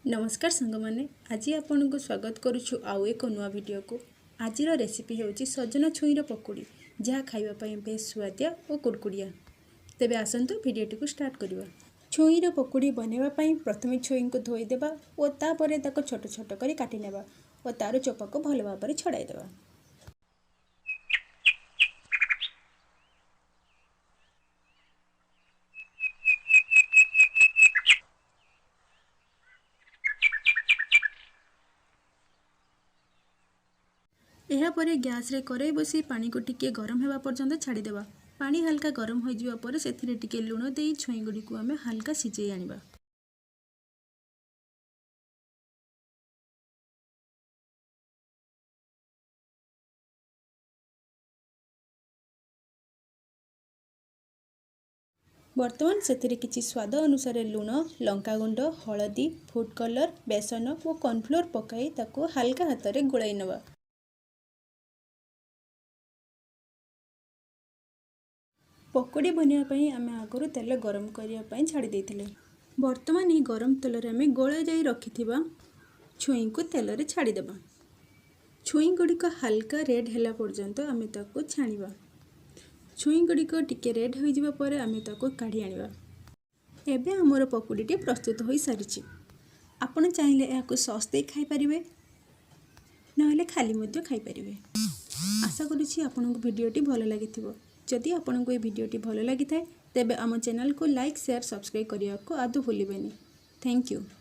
ନମସ୍କାର ସାଙ୍ଗମାନେ, ଆଜି ଆପଣଙ୍କୁ ସ୍ୱାଗତ କରୁଛୁ ଆଉ ଏକ ନୂଆ ଭିଡ଼ିଓକୁ। ଆଜିର ରେସିପି ହେଉଛି ସଜନା ଛୁଇଁର ପକୁଡ଼ି, ଯାହା ଖାଇବା ପାଇଁ ବେଶ ସୁଆଦିଆ ଓ କୁଡ଼କୁଡ଼ିଆ। ତେବେ ଆସନ୍ତୁ ଭିଡ଼ିଓଟିକୁ ଷ୍ଟାର୍ଟ କରିବା। ଛୁଇଁର ପକୁଡ଼ି ବନାଇବା ପାଇଁ ପ୍ରଥମେ ଛୁଇଁକୁ ଧୋଇଦେବା ଓ ତାପରେ ତାକୁ ଛୋଟ ଛୋଟ କରି କାଟି ନେବା ଓ ତା'ର ଚୋପାକୁ ଭଲ ଭାବରେ ଛଡ଼ାଇ ଦେବା। ଏହାପରେ ଗ୍ୟାସ୍ରେ କରେଇ ବସାଇ ପାଣିକୁ ଟିକିଏ ଗରମ ହେବା ପର୍ଯ୍ୟନ୍ତ ଛାଡ଼ିଦେବା। ପାଣି ହାଲକା ଗରମ ହୋଇଯିବା ପରେ ସେଥିରେ ଟିକେ ଲୁଣ ଦେଇ ଛୁଇଁ ଗୁଡ଼ିକୁ ଆମେ ହାଲକା ସିଝାଇ ଆଣିବା। ବର୍ତ୍ତମାନ ସେଥିରେ କିଛି ସ୍ୱାଦ ଅନୁସାରେ ଲୁଣ, ଲଙ୍କାଗୁଣ୍ଡ, ହଳଦୀ, ଫୁଡ଼୍ କଲର୍, ବେସନ ଓ କର୍ଣ୍ଣଫ୍ଲୋର୍ ପକାଇ ତାକୁ ହାଲକା ହାତରେ ଗୋଳାଇ ନେବା। ପକୋଡ଼ି ବନେଇବା ପାଇଁ ଆମେ ଆଗରୁ ତେଲ ଗରମ କରିବା ପାଇଁ ଛାଡ଼ି ଦେଇଥିଲେ। ବର୍ତ୍ତମାନ ଏହି ଗରମ ତେଲରେ ଆମେ ଗୋଳା ଯାଇ ରଖିଥିବା ଛୁଇଁକୁ ତେଲରେ ଛାଡ଼ିଦେବା। ଛୁଇଁ ଗୁଡ଼ିକ ହାଲକା ରେଡ଼୍ ହେଲା ପର୍ଯ୍ୟନ୍ତ ଆମେ ତାକୁ ଛାଣିବା। ଛୁଇଁ ଗୁଡ଼ିକ ଟିକେ ରେଡ଼୍ ହୋଇଯିବା ପରେ ଆମେ ତାକୁ କାଢ଼ି ଆଣିବା। ଏବେ ଆମର ପକୁଡ଼ିଟି ପ୍ରସ୍ତୁତ ହୋଇସାରିଛି। ଆପଣ ଚାହିଁଲେ ଏହାକୁ ସସ୍ ଦେଇ ଖାଇପାରିବେ, ନହେଲେ ଖାଲି ମଧ୍ୟ ଖାଇପାରିବେ। ଆଶା କରୁଛି ଆପଣଙ୍କୁ ଭିଡ଼ିଓଟି ଭଲ ଲାଗିଥିବ। ଯଦି ଆପଣଙ୍କୁ ଏହି ଭିଡ଼ିଓଟି ଭଲ ଲାଗିଥାଏ, ତେବେ ଆମ ଚ୍ୟାନେଲକୁ ଲାଇକ୍, ସେୟାର, ସବସ୍କ୍ରାଇବ୍ କରିବାକୁ ଆଦୌ ଭୁଲିବେନି। Thank you.